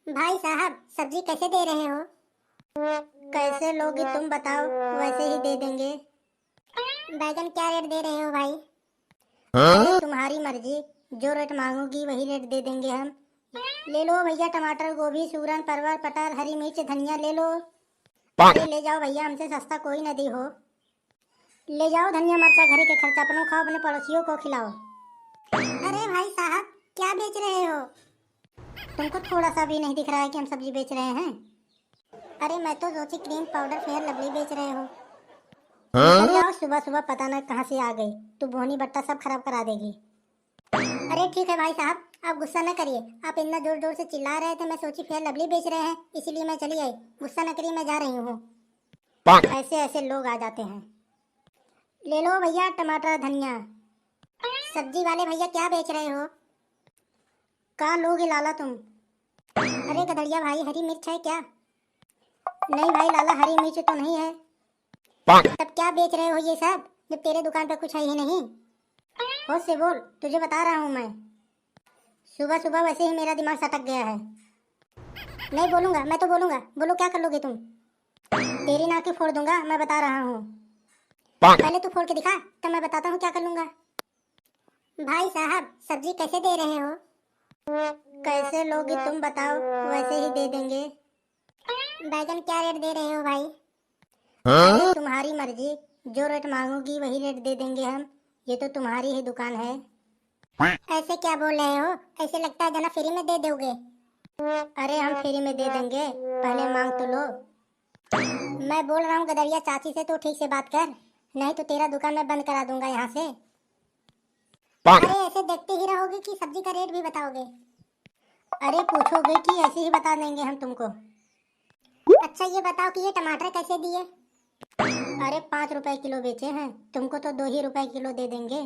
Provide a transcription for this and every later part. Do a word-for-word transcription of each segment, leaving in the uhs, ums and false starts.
भाई साहब, सब्जी कैसे दे रहे हो? कैसे लोगी तुम बताओ, वैसे ही दे देंगे। बैगन क्या रेट दे रहे हो भाई? हाँ? अरे, तुम्हारी मर्जी, जो रेट मांगोगी वही रेट दे देंगे हम। ले लो भैया, टमाटर, गोभी, सूरन, परवल, पटार, हरी मिर्च, धनिया ले लो। अरे ले जाओ भैया, हमसे सस्ता कोई न दी हो। ले जाओ धनिया मरचा घरे के खर्चा अपनो खाओ, अपने पड़ोसियों को खिलाओ। अरे भाई साहब, क्या बेच रहे हो? तुमको थोड़ा सा भी नहीं दिख रहा है कि हम सब्जी बेच रहे हैं? अरे मैं तो सोची क्रीम पाउडर फेयर लवली बेच रहे हो। हाँ? निकल जाओ, सुबह सुबह पता न कहाँ से आ गई, तू बोहनी बट्टा सब खराब करा देगी। अरे ठीक है भाई साहब, आप गुस्सा न करिए, आप इतना जोर जोर से चिल्ला रहे थे, मैं सोची फेयर लवली बेच रहे हैं, इसीलिए मैं चली आई। गुस्सा न करिए, मैं जा रही हूँ। ऐसे ऐसे लोग आ जाते हैं। ले लो भैया टमाटर धनिया। सब्जी वाले भैया क्या बेच रहे हो? का लोगे लाला तुम? अरे गधड़िया भाई, हरी मिर्च है क्या? नहीं भाई लाला, हरी मिर्च तो नहीं है। तब क्या बेच रहे हो ये सब, जब तेरे दुकान पे कुछ है ही नहीं? होश से बोल, तुझे बता रहा हूँ मैं। सुबह सुबह वैसे ही मेरा दिमाग सटक गया है। नहीं बोलूँगा, मैं तो बोलूँगा। बोलो, क्या कर लोगे तुम? तेरी नाक ही फोड़ दूंगा, मैं बता रहा हूँ। पहले तू फोड़ के दिखा, तब मैं बताता हूँ क्या कर लूँगा। भाई साहब, सब्जी कैसे दे रहे हो? कैसे लोगी तुम बताओ, वैसे ही दे देंगे। बैगन क्या रेट दे रहे हो भाई? हाँ? अरे तुम्हारी मर्जी, जो रेट मांगोगी वही रेट दे देंगे हम। ये तो तुम्हारी ही दुकान है। ऐसे क्या बोल रहे हो? ऐसे लगता है जना फ्री में दे दोगे। अरे हम फ्री में दे देंगे, पहले मांग तो लो। मैं बोल रहा हूँ गदरिया चाची से, तू ठीक से बात कर, नहीं तो तेरा दुकान मैं बंद करा दूंगा यहाँ से। अरे ऐसे देखते ही रहोगे कि सब्जी का रेट भी बताओगे? अरे पूछोगे कि ऐसे ही बता देंगे हम तुमको। अच्छा ये बताओ कि ये टमाटर कैसे दिए? अरे पाँच रुपए किलो बेचे हैं, तुमको तो दो ही रुपए किलो दे देंगे।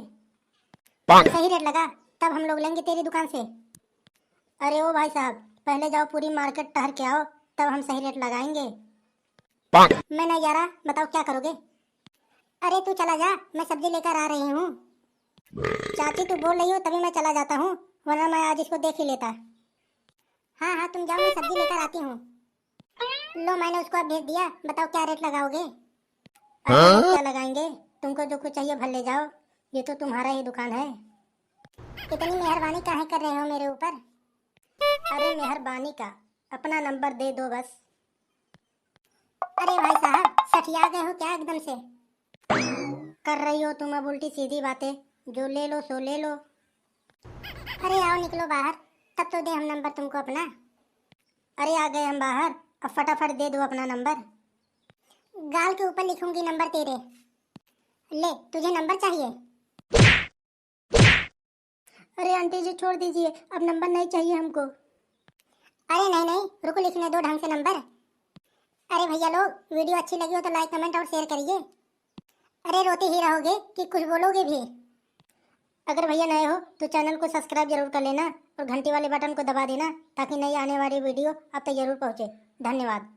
सही रेट लगा, तब हम लोग लेंगे तेरी दुकान से। अरे ओ भाई साहब, पहले जाओ पूरी मार्केट टहर के आओ, तब हम सही रेट लगाएंगे। मैं नहीं जा रहा, बताओ क्या करोगे? अरे तू चला जा, मैं सब्जी लेकर आ रही हूँ। चाची तू बोल रही हो तभी मैं चला जाता हूँ, वरना मैं आज इसको देख ही लेता। हाँ हाँ तुम जाओ, मैं सब्जी लेकर आती हूँ। लो मैंने उसको अब भेज दिया, बताओ क्या रेट लगाओगे? अरे हाँ? क्या लगाएंगे, तुमको जो कुछ चाहिए भर ले जाओ, ये तो तुम्हारा ही दुकान है। इतनी मेहरबानी काहे कर रहे हो मेरे ऊपर? अरे मेहरबानी का, अपना नंबर दे दो बस। अरे भाई साहब, सठिया गए हो क्या एकदम से? कर रही हो तुम अब उल्टी सीधी बातें, जो ले लो सो ले लो। अरे आओ निकलो बाहर, तब तो दे हम नंबर तुमको अपना। अरे आ गए हम बाहर, अब फटाफट दे दो अपना नंबर। गाल के ऊपर लिखूंगी नंबर तेरे। ले, तुझे नंबर चाहिए? अरे आंटी जी, छोड़ दीजिए, अब नंबर नहीं चाहिए हमको। अरे नहीं नहीं, रुको, लिखने दो ढंग से नंबर। अरे भैया लोग, वीडियो अच्छी लगी हो तो लाइक, कमेंट और शेयर करिए। अरे रोते ही रहोगे कि कुछ बोलोगे भी? अगर भैया नए हो तो चैनल को सब्सक्राइब जरूर कर लेना और घंटी वाले बटन को दबा देना, ताकि नई आने वाली वीडियो आप तक जरूर पहुँचे। धन्यवाद।